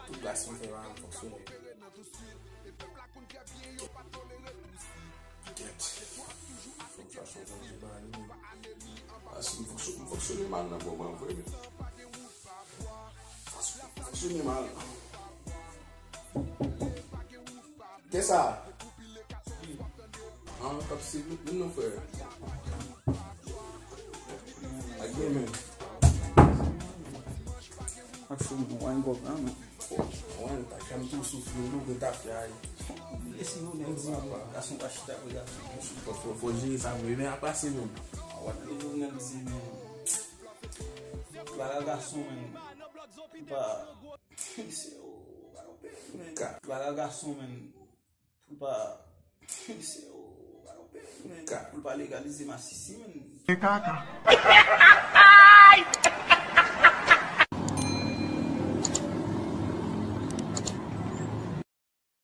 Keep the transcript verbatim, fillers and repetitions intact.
Tout gras mwen fè pa fonksyone. Kèt. Fòk sa chanje bagay li. Paske m fonksyone, m fonksyone mal nan moman vre. Fonksyone mal. Kè sa? An, kap se moun nan frè. Ak demen. Ak se moun wany gòp la, men. Wany, ta kèm tou soufle, nou gen ta fè ay. Lesi nou menm di, gason pa chita pou gason. Fò, fò, fò jere sa vre, men apa se moun. Wap le nou menm di, men. Bagay gason, men. Pa. Se ou, pa yon pèp, men. Bagay gason, men. Pou l pa. Se ou, pa yon pèp, men. Pou l pa legalize masisi, men. E kaka.